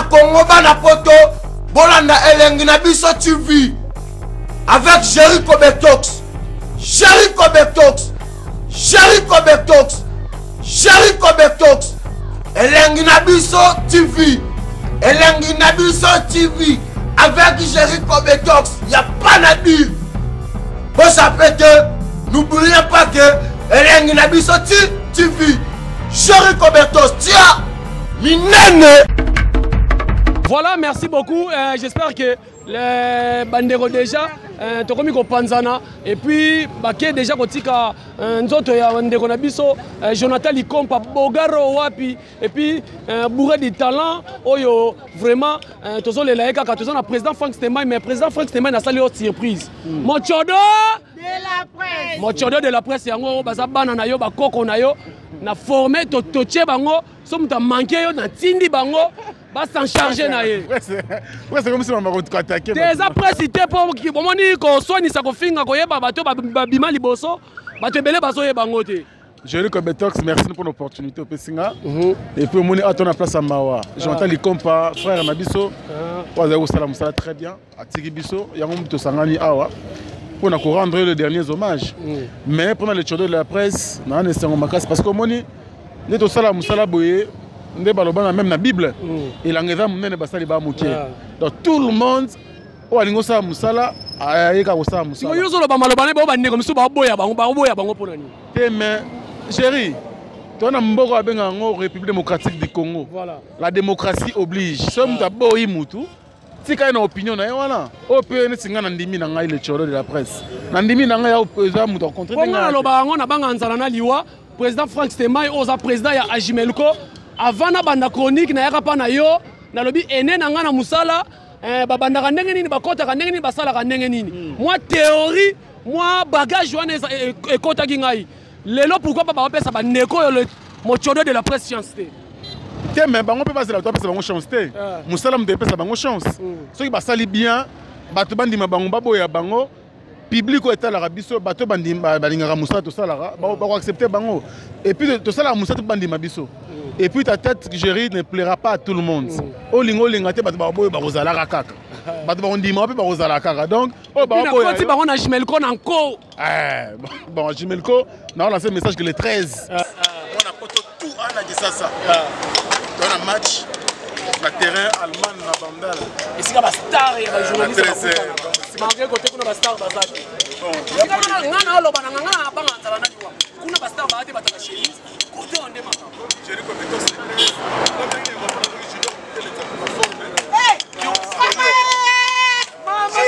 Congo, bana poto, bolanda elengi na biso TV avec Jericho Betox. Jericho Betox. Jericho Betox. Jericho Betox. Elengi na biso TV. Elengi na biso TV avec Jericho Betox. Y a pas na dire. Bosape te, n'oubliez pas que elengi na biso TV. Jericho Betox tia minene. Voilà, merci beaucoup. J'espère que les bandeko déjà tokomi kopanzana et puis bake déjà kotika nzoto ya ndeko na biso Jonathan Likompa Bogaro wapi et puis bourré de talent oyo vraiment tozolela ye kaka toza na président Frank Stemay, mais président Frank Stemay nasali yo surprise. Mochodo de la presse. Mochodo de la presse yango baza bana na yo bakoko na yo na formé to totie bango so muta manqué yo na tindi bango ba s'en charger na ye. Ouais, c'est comme si on m'a attaqué. Eza presse te po ki bomoni ko soinisa ko finga ko yeba bato ba bima liboso bato ebele bazo yeba ngo te. Jericho Betox, merci pour l'opportunité au Pessinga. Et puis, on est à ton place à Mawa. J'entends les compas, frère Nabiso. Oyo azali mosala très bien. Atiki biso, yango moto sangani awa. Pour nous rendre le dernier hommage. Mais pour le chodo de la presse, na esengo makasi parce que omoni nde tosala mosala boye nde baloba na même na Bible. Elanga eza monene basali ba moke. Donc tout le monde oyo alingi osala mosala ayeka kosala mosala. Sikoyo ozoloba maloba na ye, bao bandeko mosusu baoboya bango, baoboya bango mpona nini? Te, mais chéri, toza na mboka babengaka yango République démocratique du Congo. Voilà. La démocratie oblige. Soki moto aboyi mutu, tika ye na opinion na ye wana. Oyo mpe neti ngai na ndimi na ngai le tchoro de la presse. Na ndimi na ngai eza moto akontre. Mpo ngai naloba yango na banga nzala na liwa. Président Frank Stemay oyo oza président ya Ajimelco, avant na banda chronique nayaka mpa na yo, nalobi ene na ngai na mosala, babandaka ndenge nini, bakotaka ndenge nini, basalaka ndenge nini. Mwa théorie, mwa bagage wana ekotaki ngai. Lelo pourquoi pas bapesa bandeko oyo le mochodo de la presse chance te? Te, mais bango mpe bazela bato bapesa bango chance te. Mosala moto epesa bango chance. Soki basali bien, bato bandima bango, baboya bango. Public oyo etalaka biso, bato balingaka mosala tosalaka, bakoaccepte bango. Et puis tosalaka mosala to bandima biso. Et puis ta tête, Géry, ne plaira pas à tout le monde. Olinga olinga te, bato baboyo bakozalaka kaka. Bato bakondima mpe bakozala kaka. Donc oyo baboya yo- bango na Jimelco na nko. Bon, Jimelco, na lancé message que le 13. Mwana poto tout ana Kisasa. Toza na match na terrain Allemagne na Bandal. Esika ba star ya ba journaliste Na 13 bakutana. Malgré côté kuna ba star baza te. Esika nga na oloba na nga, nga na banga nzala na liwa. Kuna ba star ba te bato ba chemise. Côté on nde makambo. Jericho Betos le 13. Hey! Mama!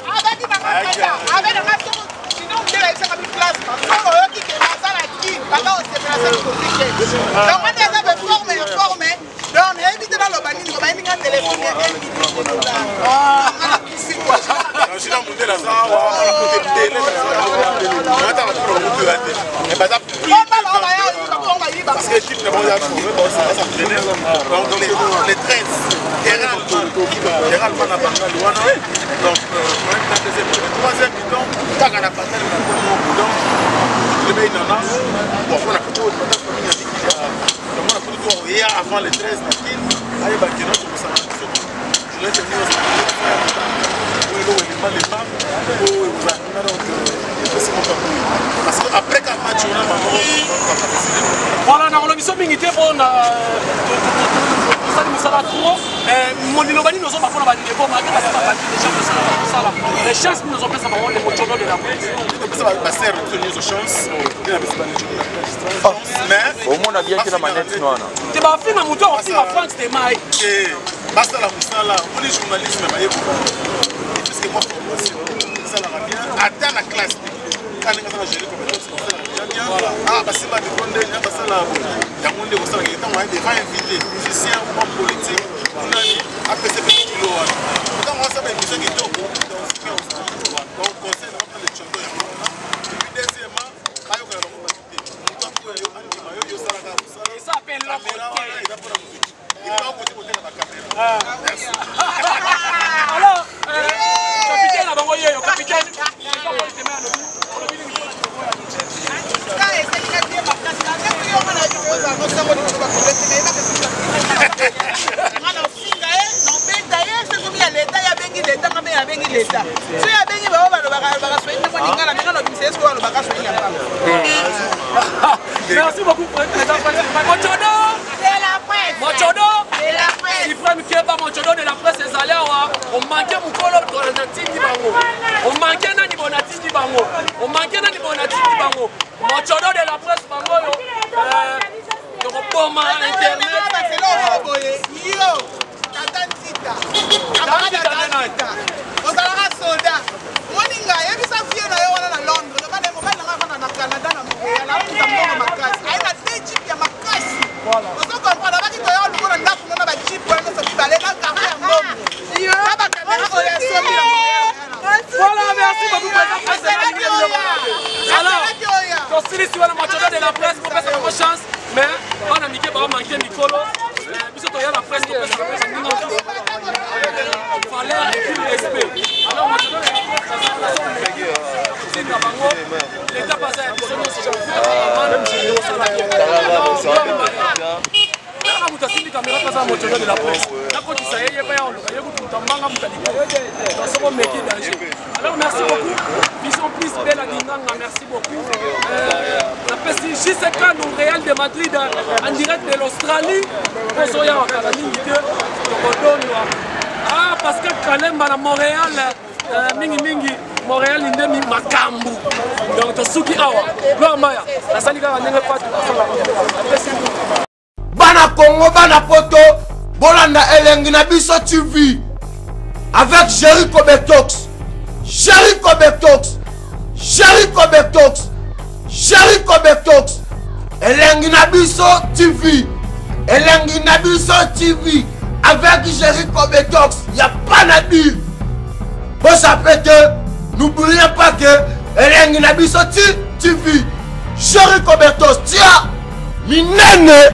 Abaki banga kata, abena nga soko sinon ndela yebisaka bi place soko oyoki ke naza na kin banga osepela soki kozwi te. Donc wana eza be forme ya forme. Donc nayebi te naloba nini, ko bayebi nga telefone ya 1 million de dollars. Nga nakufi quoi. Jina Mundele aza awa, na kote ebele, ata bato na bango mpe te. Mais baza plus parce que équipe na bango ya formé, bazo s'entraîner. Donc les 13, terrain allemand, terrain allemand na Bandal wana. Donc na deuxième, troisième mi-temps kaka na Bandal na Congo. Donc le meilleur nana, bon, on a plutôt Bandal commune ya Mikili ya donc on a plutôt oya avant les 13 na Kin, ayeba ke no tokosanga biso journaliste nyonso oyo eloko elema lema oyo ekozala kuna. Donc epesi moko parce que après ka match wana bango. Voilà, nakolobi so mingi te mpo na tosali mosala trop. Liloba nini ozoba mpona bandeko malgré basi babandi déjà kosala mosala, mais chance nini ozopesa bango, le mochodo de la presse? Topesa basere biso nyonso chance nde napesa bandeko de la presse chance, mais omona bien te na manete wana. Te bafinga motu akofinga Frank Stemay. Te, basala mosala omoni journalisme bayekoka puisque moi formation esalaka bien ata na classe te ka ndenge aza na gérer compétence basalaka déjà bien. Ah, basimba micro ndenge basala boye, yango nde kosalaka ntango aye devant invité musicien ou homme politique ou nani, apesa mpe kilo wana ntango asala émission kitoko. Donc conseil na bapesa le chodo yango wana. Et puis deuxièmement, bayokana bango bato te, moto akoya yo andima yo, yo osalaka mosala. Eza pe eloko Caméra te. wana eza mpona moto epa okoti koteka bacaméra. Merci. Alors, capitaine na bango yeyo, capitaine olobi nini mpona ndeko ya Ka eselinga bien makasi na ndenge yo nga na yebi ozala nosango likolo bakobe te nayebaka. balobaka swahili ya pamba. Merci beaucoup, président. Mochodo De la presse. Mochodo De la presse. Suprême Keba, Mochodo de la presse ezali awa. Omanke mokolo natindi bango. Omanke nani bo natindi bango. Omanke nani bo natindi bango. Mochodo de la presse bango oyo. Tokoboma internet. Boye yo tata Nzita, camarade ya tata Nzita, ozalaka soda, omoni ngai, yebisa vie na yo wana na Londres, loba na ye mobali na ngai afanda na Canada, na Montréal, afuta mbongo makasi, aye na deux jeep ya makasi, ozo comprendre, abaki toya luko na ndako no na ba jeep wana nyonso mibale na carton ya mbongo na bakamera oyo asombi na Montréal. Voilà, merci beaucoup, président. Alors, tosilisi wana Mochodo de la presse, kopesa bango chance, mais bana mike bamanke mikolo. Biso toya na presse, topesa presse ndinga valeur et puis respect. Alors, Mochodo de la presse, tinda bango l'état baza ya biso nyonso, osala bien. Kaka moto asimbi kamera mpe aza Mochodo de la presse, nakotisa ye, yeba ya oluka ye kutu mbanga moto alikolo soko meki danger. Alors, merci beaucoup, Vision Plus Bela Dinganga, merci beaucoup. Napesi JCK no Real de Madrid en direct de l'Australie, pozoya wakala mingi te, tokodondwa. Ah, Pascal Kalemba na Montréal, mingi mingi Montréal nde makambo. Donc tosuki awa, Gloire Maya nasali kaka ndenge Fatu asalaka, apesi. Bana Congo, bana Poto, bolanda Elengi na biso TV avec Jericho Betox, Jericho Betox, Jericho Betox, Jericho Betox. Elengi na biso TV, Elengi na biso TV avec Jericho Betox, y a pas à dire. Bosape te, n'oubliez pas que Elengi na biso TV, Jericho Betox, tia minene.